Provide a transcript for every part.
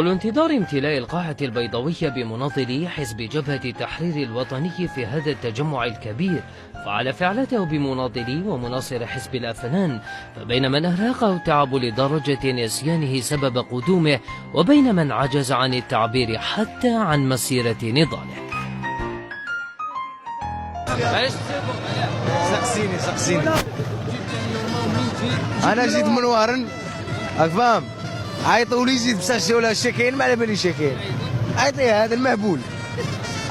طول انتظار امتلاء القاعة البيضاوية بمناضلي حزب جبهة التحرير الوطني في هذا التجمع الكبير فعل فعلته بمناضلي ومناصر حزب الأفنان، فبين من أرهقه التعب لدرجة نسيانه سبب قدومه، وبين من عجز عن التعبير حتى عن مسيرة نضاله. سقسيني سقسيني، انا جيت من وهران، فاهم؟ عيطوا لي جيت، بصح ولا شي كاين، ما على بالي شي كاين. عيط لي هذا المهبول،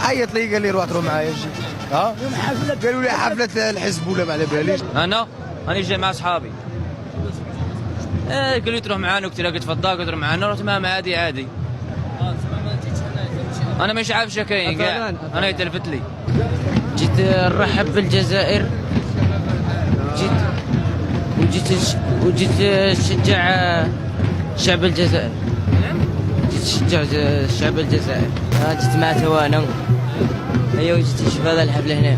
عيط لي قال لي روح تروح معايا. جيت، ها قالوا لي حفلة الحزب ولا ما على باليش. انا راني جاي مع اصحابي، قالوا لي تروح معانا، قلت له تفضل، قلت تروح معانا، رحت معاهم عادي عادي. انا مش عارف شو كاين كاع، انا يتلفت لي. جيت نرحب بالجزائر، جيت وجيت وجيت نشجع شعب الجزائر، جيت نشجع شعب الجزائر. جيت مع توانا، ايوا، جيت نشوف هذا الحفلة هنا،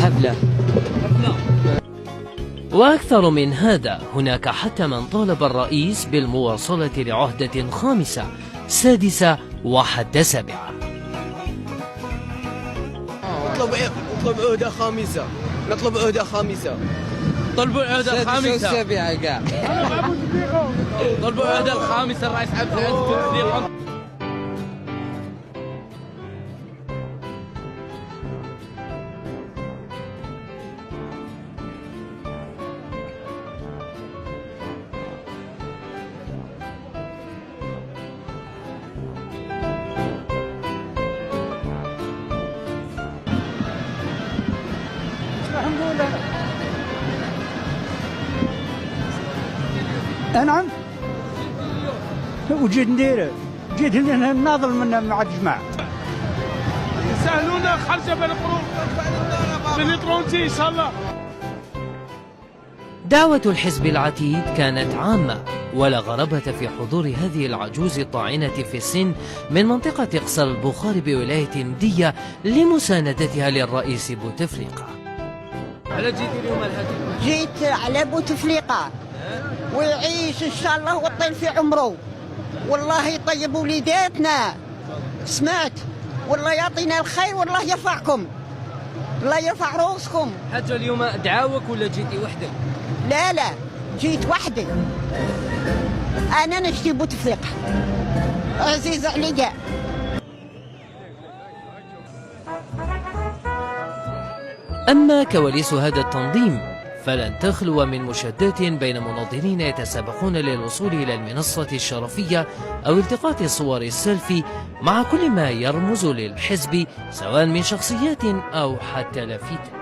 حفلة. وأكثر من هذا، هناك حتى من طالب الرئيس بالمواصلة لعهدة خامسة، سادسة، وحتى سابعة. نطلب نطلب عهدة خامسة، نطلب عهدة خامسة. طلبوا العهدة الخامسة. السابعة كاع. طلبوا العهدة الخامسة، الرئيس عبد العزيز بوتفليقة. الحمد لله. نعم، وجيت ندير، جيت نناضل من مع الجماعة. يسهلونا خرجه بالقروض من l'étranger ان شاء الله. دعوة الحزب العتيد كانت عامة، ولا غرابة في حضور هذه العجوز الطاعنة في السن من منطقة قصر البخاري بولاية المدية لمساندتها للرئيس بوتفليقة. على جيتي اليوم الحاج؟ جيت على بوتفليقة، ويعيش إن شاء الله وطيل في عمره، والله يطيب وليداتنا، سمعت؟ والله يعطينا الخير، والله يرفعكم، الله يرفع رؤوسكم. حاجة، اليوم دعاوك ولا جيتي وحدك؟ لا لا، جيت وحدي. أنا نشتي بوتفليقة، عزيز عليا. أما كواليس هذا التنظيم فلن تخلو من مشادات بين مناضلين يتسابقون للوصول إلى المنصة الشرفية أو التقاط صور السيلفي مع كل ما يرمز للحزب، سواء من شخصيات أو حتى لافتات.